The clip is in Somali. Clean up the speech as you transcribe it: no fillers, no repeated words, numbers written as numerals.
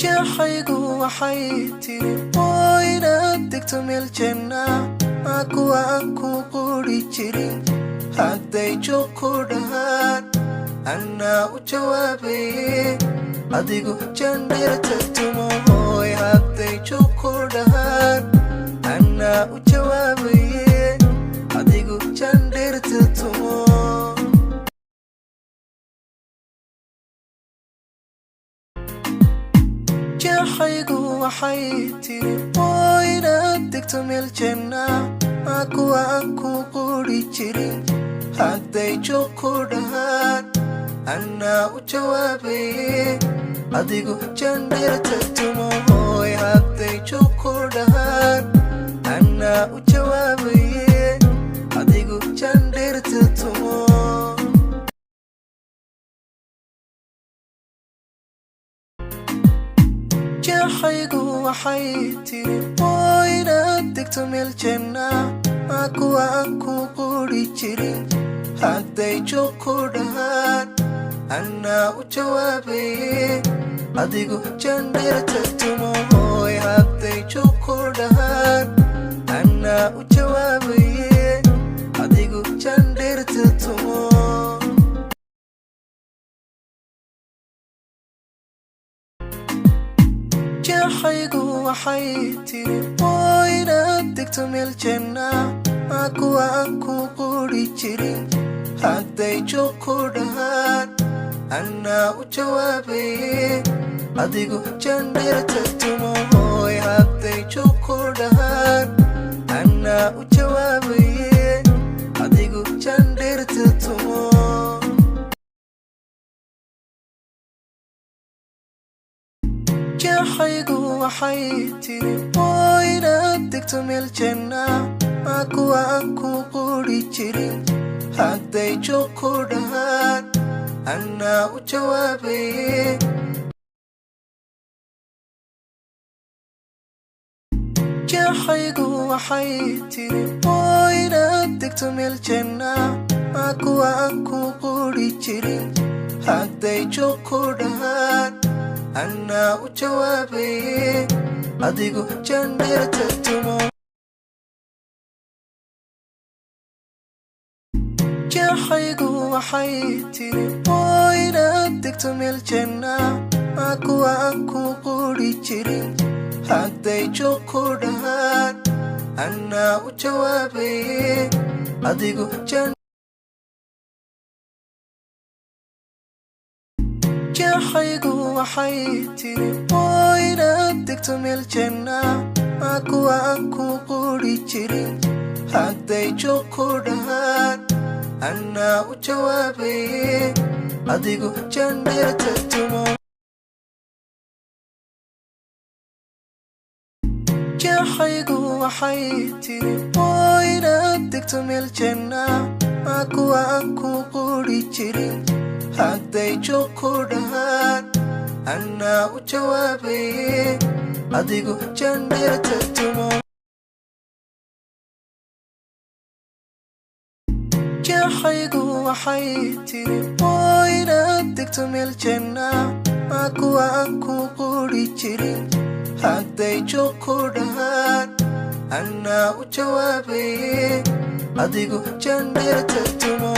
Jeexaygu waxay tiri oo inaad degto meel janna, kuwa aan ku quri jirin hadday joog ku dhahaan, annaa u jawaabaye, adigu jandheerta tumo. Hooy, hadday joog ku dhahaan, annaa u jawaabaye, adigu jandheerta tumo. Jeexaygu waxay tiri oo inaad degto meel janna, kuwa aan ku quri jirin hadday joog ku dhahaan, annaa u jawaabaye, adigu jandheerta tumo. Hooy, hadday joog ku dhahaan, annaa u jawaabaye, adigu jandheerta tumo. Jeexaygu waxay tiri oo inaad degto meel janna, kuwa aan ku quri jirin hadday joog ku dhahaan, annaa u jawaabaye, adigu jandheerta tumo. Hooy, hadday joog ku dhahaan, annaa u jawaabaye, adigu jandheerta tumo. Jeexaygu waxay tiri oo inaad degto meel janna, kuwa aan ku quri jirin hadday joog ku dhahaan, annaa u jawaabaye, adigu jandheerta tumo. Hooy, hadday joog ku dhahaan, annaa u jawaabaye, adigu jandheerta tumo. Jeexaygu waxay tiri oo inaad degto meel janna, kuwa aan ku quri jirin hadday joog ku dhahaan, annaa u jawaabaye. Jeexaygu waxay tiri oo inaad degto meel janna, kuwa aan ku quri jirin hadday joog ku dhahaan, annaa u jawaabaye, adigu jandheerta tumo. Jeexaygu waxay tiri oo inaad degto meel janna, kuwa aan ku quri jirin hadday joog ku dhahaan, annaa u jawaabaye, adigu jeexaygu waxay tiri oo inaad degto meel janna, kuwa aan ku quri jirin hadday joog ku dhahaan, annaa u jawaabaye, adigu jandheerta tumo. Jeexaygu waxay tiri oo inaad degto meel janna, kuwa aan ku quri jirin hadday joog ku dhahaan, annaa u jawaabaye, adigu jandheerta tumo. Jeexaygu waxay tiri oo inaad degto meel janna, kuwa aan ku quri jirin hadday joog ku dhahaan, annaa u jawaabaye, adigu jandheerta tumo.